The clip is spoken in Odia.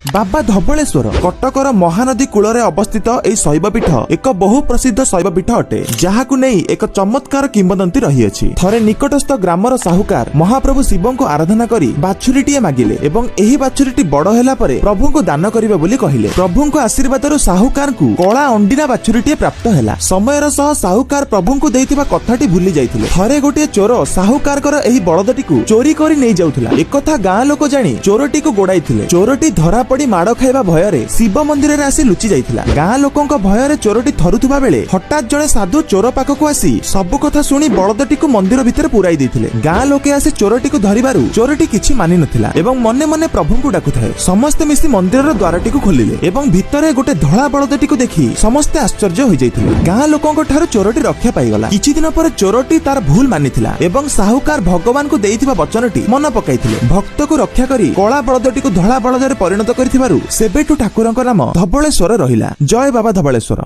ବାବା ଧବଳେଶ୍ୱର କଟକର ମହାନଦୀ କୂଳରେ ଅବସ୍ଥିତ ଏହି ଶୈବପୀଠ ଏକ ବହୁ ପ୍ରସିଦ୍ଧ ଶୈବପୀଠ ଅଟେ, ଯାହାକୁ ନେଇ ଏକ ଚମତ୍କାର କିମ୍ବଦନ୍ତୀ ରହିଅଛି। ଥରେ ନିକଟସ୍ଥ ଗ୍ରାମର ସାହୁକାର ମହାପ୍ରଭୁ ଶିବଙ୍କୁ ଆରାଧନା କରି ବାଛୁରୀଟିଏ ମାଗିଲେ ଏବଂ ଏହି ବାଛୁରୀଟି ବଡ ହେଲା ପରେ ପ୍ରଭୁଙ୍କୁ ଦାନ କରିବେ ବୋଲି କହିଲେ। ପ୍ରଭୁଙ୍କ ଆଶୀର୍ବାଦରୁ ସାହୁକାରଙ୍କୁ କଳା ଅଣ୍ଡିରା ବାଛୁରୀଟିଏ ପ୍ରାପ୍ତ ହେଲା। ସମୟର ସହ ସାହୁକାର ପ୍ରଭୁଙ୍କୁ ଦେଇଥିବା କଥାଟି ଭୁଲି ଯାଇଥିଲେ। ଥରେ ଗୋଟିଏ ଚୋର ସାହୁକାରଙ୍କର ଏହି ବଳଦଟିକୁ ଚୋରି କରି ନେଇଯାଉଥିଲା। ଏକଥା ଗାଁ ଲୋକ ଜାଣି ଚୋରଟିକୁ ଗୋଡାଇଥିଲେ। ଚୋରଟି ଧରା ପଡି ମାଡ ଖାଇବା ଭୟରେ ଶିବ ମନ୍ଦିରରେ ଆସି ଲୁଚି ଯାଇଥିଲା। ଗାଁ ଲୋକଙ୍କ ଭୟରେ ଚୋରଟି ଥରୁଥିବା ବେଳେ ହଠାତ୍ ଜଣେ ସାଧୁ ଚୋର ପାଖକୁ ଆସି ସବୁ କଥା ଶୁଣି ବଳଦଟିକୁ ମନ୍ଦିର ଭିତରେ ପୁରାଇ ଦେଇଥିଲେ। ଗାଁ ଲୋକେ ଆସି ଚୋରଟିକୁ ଧରିବାରୁ ଚୋରଟି କିଛି ମାନି ନଥିଲା ଏବଂ ମନେ ମନେ ପ୍ରଭୁଙ୍କୁ ଡାକୁଥାଏ। ସମସ୍ତେ ମିଶି ମନ୍ଦିରର ଦ୍ୱାରଟିକୁ ଖୋଲିଲେ ଏବଂ ଭିତରେ ଗୋଟେ ଧଳା ବଳଦଟିକୁ ଦେଖି ସମସ୍ତେ ଆଶ୍ଚର୍ଯ୍ୟ ହୋଇଯାଇଥିଲେ। ଗାଁ ଲୋକଙ୍କ ଠାରୁ ଚୋରଟି ରକ୍ଷା ପାଇଗଲା। କିଛି ଦିନ ପରେ ଚୋରଟି ତାର ଭୁଲ ମାନିଥିଲା ଏବଂ ସାହୁକାର ଭଗବାନଙ୍କୁ ଦେଇଥିବା ବଚନଟି ମନେ ପକାଇଥିଲେ। ଭକ୍ତକୁ ରକ୍ଷା କରି କଳା ବଳଦଟିକୁ ଧଳା ବଳଦରେ ପରିଣତ କରିଥିବାରୁ ସେବେଠୁ ଠାକୁରଙ୍କ ନାମ ଧବଳେଶ୍ୱର ରହିଲା। ଜୟ ବାବା ଧବଳେଶ୍ୱର।